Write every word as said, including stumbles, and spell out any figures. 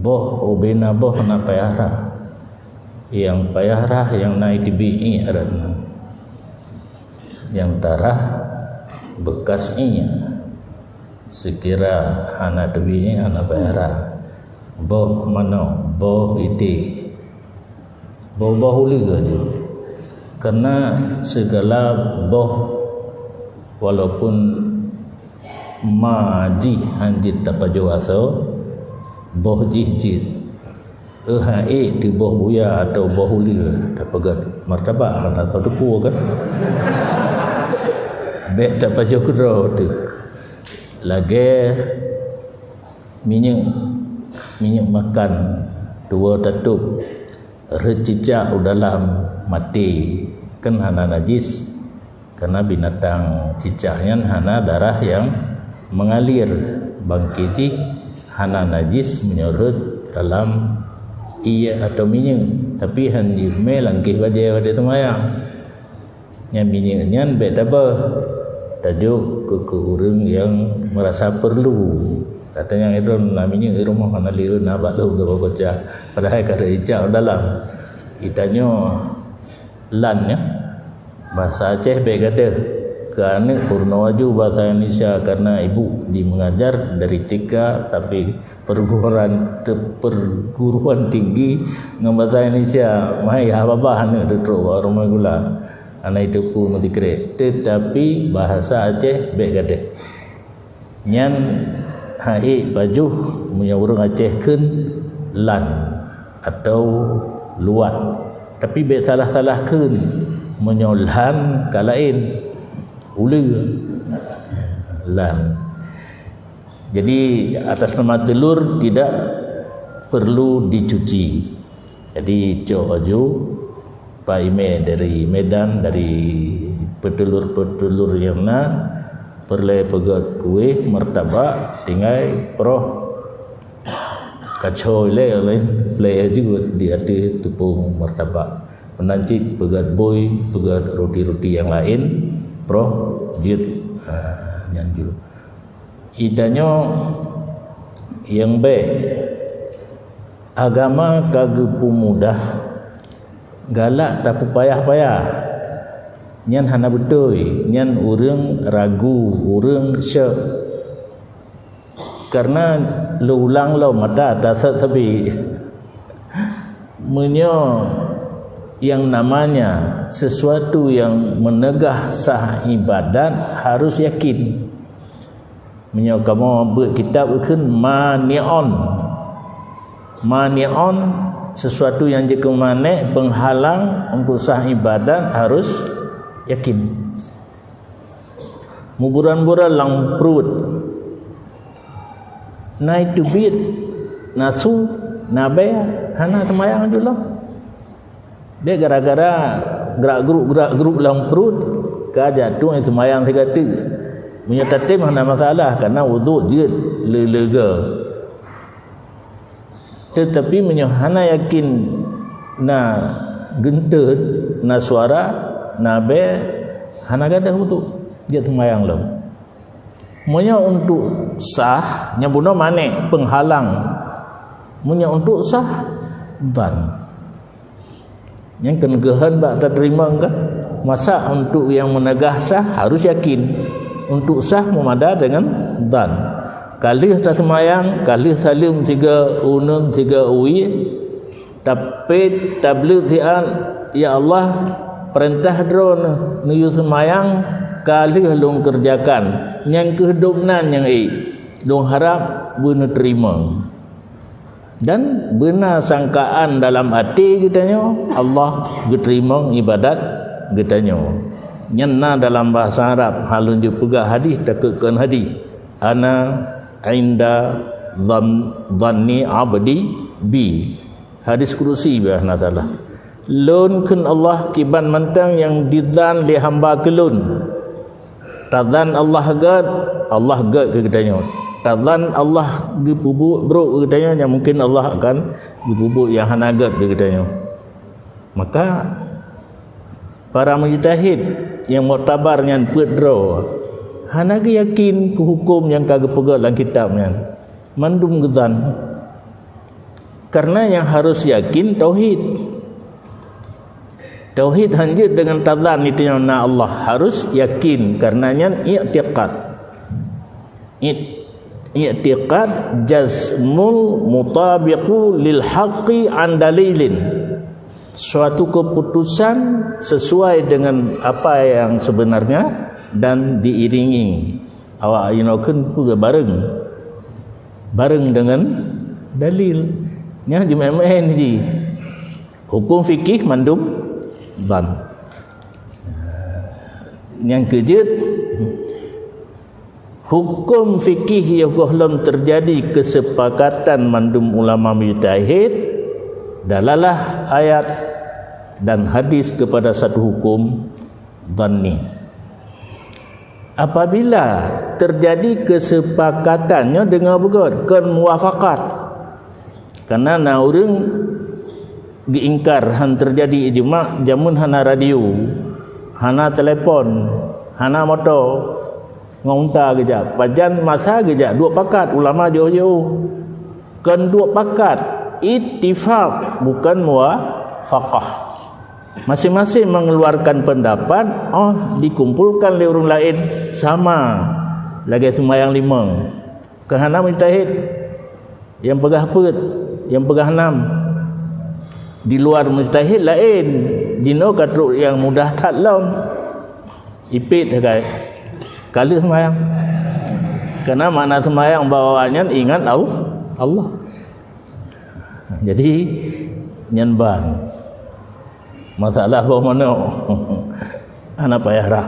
Boh ubena boh na payah rhah. Nyang payah rhah nyang na iteubiet ié adat nyan. Nyang tarhah beukas ié. Seukira hana teubiet ié hana payah rhah. Boh manok, boh iték, boh-boh uleue jih. Karena segala boh walaupun ma jih hana jeuet tapajoh asoe, boh jih jeuet. Éh, han ék teuh boh buya atawa boh uleue tapeugét martabak hana soe teupeu kan. Bék tapajoh keudroe teuh. Lagée minyeuk, minyeuk makan tuwoe tatôb, rhët cicak u dalam maté, kan hana najis. Karena binatang cicak nyan hana darah nyang mengalir, bangké jih hana najis meunyoe rhët dalam ié atau minyeuk, tapi han jimeulangkéh bajée watée seumayang. Nyan minyeuk nyan bék tabeuh, tajok keu, keu ureuëng nyang meurasa peurlu. Kata nyang itu na minyeuk di rumoh hana lieu na bak lôn geuba baca, padahai ka rhët cicak u dalam. Geutanyoe lan nyan. Bahasa Aceh bék gadeh. Keu aneuëk peurunoe aju bahasa Indonesia karena ibu di mengajar dari TK sampai perguruan te-, perguruan tinggi ngon bahasa Indonesia. Mai ha babah aneuëk teutrok bak rumoh gula. Hana jiteupeue meusikrek. Tetapi bahasa Aceh bék gadeh. Nyan han ék pajoh meunyoe ureuëng Aceh kheun lan atau luat. Tapi bék salah-salah kheun, meunyoe lan ka laén, uleue lan. Jadi atas nama telur tidak perlu dicuci. Jadi cok aju Pak Imé dari Medan, dari peutulur-peutulur nyang na, peureulée peugét kueh martabak, tinggai proh kacoe lé laén plée jeuet di ateueh teupông martabak. Meunan cit peugét bui, peugét ruti-ruti nyang laén, proh jeuet, ah, nyan jeuet. Geutanyoe nyang bék, agama ka geupeumudah, galak tapeupayah-payah. Nyan hana beutôi, nyan ureuëng ragu, ureuëng syek. Karena lôn ulang lom mata tasat sabe. Meunyoe yang namanya sesuatu yang menegah sah ibadat harus yakin. Meunyoe kamoe beuet kitab kheun mani'on. Mani'on, sesuatu yang jeuet keu manéh, penghalang untuk sah ibadat harus yakin. Muburan-buran lam pruet. Na iteubiet, na su, na bée, hana seumayang jih lom. Bék gara-gara grak grup-grak grup lam pruet ka jatuh seumayang sigateuk. Meunyoe tatem hana masalah, karena uduk jeuet leuleugée. Teutapi meunyoe hana yakin na geunteuen, na suara, na bée, hana gadôh uduk, jeuet seumayang lom. Meunyoe untuk sah, nyan bunoe manéh penghalang. Meunyoe untuk sah, ban. Nyang keuneugahan bak tateurimong kan? Masa untuk yang meunegah sah harus yakin. Untuk sah meumada dengan dhan. Ka lheueh taseumayang, ka lheueh saleuem siga uneun siga uwie, tapét tableut siat, "Ya Allah, peurintah droeneuh neuyue seumayang ka lheueh lôn keureujakan." Nyang kheueh dubnan nyang ék, lôn harab beuneuteurimong. Dan beuna sangkaan dalam até geutanyoe, Allah geuteurimong ibadat geutanyoe. Nyan na dalam bahasa Arab, hana lôn jeuet peugah hadih, takheun hadih. "Ana inda dhan-, dhanni abdi bi." Hadis kudusi, bah na salah. Lôn kheun Allah kiban mantong nyang didhan lé hamba keu lôn. Tadhan Allah gét, Allah gét keu geutanyoe. Tadhan Allah geupeubuet brok keu geutanyoe, nyang mungken Allah akan geupeubuet nyang hana gét keu geutanyoe. Maka, para mujtahid nyang muktabar nyan peuet droe, hana geuyakin keu huköm nyang ka geupeugét lam kitab nyan. Mandum geudhan. Karena nyang harus yakin tauhid. Tauhid hanjeuet deungon tazan itu nyang na Allah, harus yakin, karena nyan i'tiqad. I'tiqad jazmul mutabiqu lil haqqi an dalilin. Suatu keputusan sesuai dengan apa yang sebenarnya dan diiringi. Awak inoe kheun peue bareng. Bareng dengan dalil. Nyan jimeu'en-meu'en jih. Hukum fikih mandum zan. Nyang keujeuet, hukum fikih yoh gohlom terjadi kesepakatan mandum ulama mujtahid, dalalah ayat dan hadis kepada satu hukum dhanni. Apabila terjadi kesepakatan nyoe deungon beugöt, kon muwafaqat. Karena na ureuëng geuingkar han terjadi ijma' jameun hana radio, hana telepon, hana moto, ngon unta geujak. Pajan masa geujak duek pakat ulama jiôh-jiôh. Kon duek pakat, ittifaq, bukan muwafaqah. Masing-masing mengeluarkan pendapat, oh, dikumpulkan lé ureuëng laén sama lagée seumayang limong. Keuhana mujtahid nyang peugah peuet, nyang peugah nam. Di luar mujtahid laén, jinoe ka trok nyang mudah that lom. Ipét sagai. Ka lheueh seumayang. Karena makna seumayang bak awak nyan ingat Al-, Allah. Jadi, nyan ban. Masalah boh manok. Hana payah rah.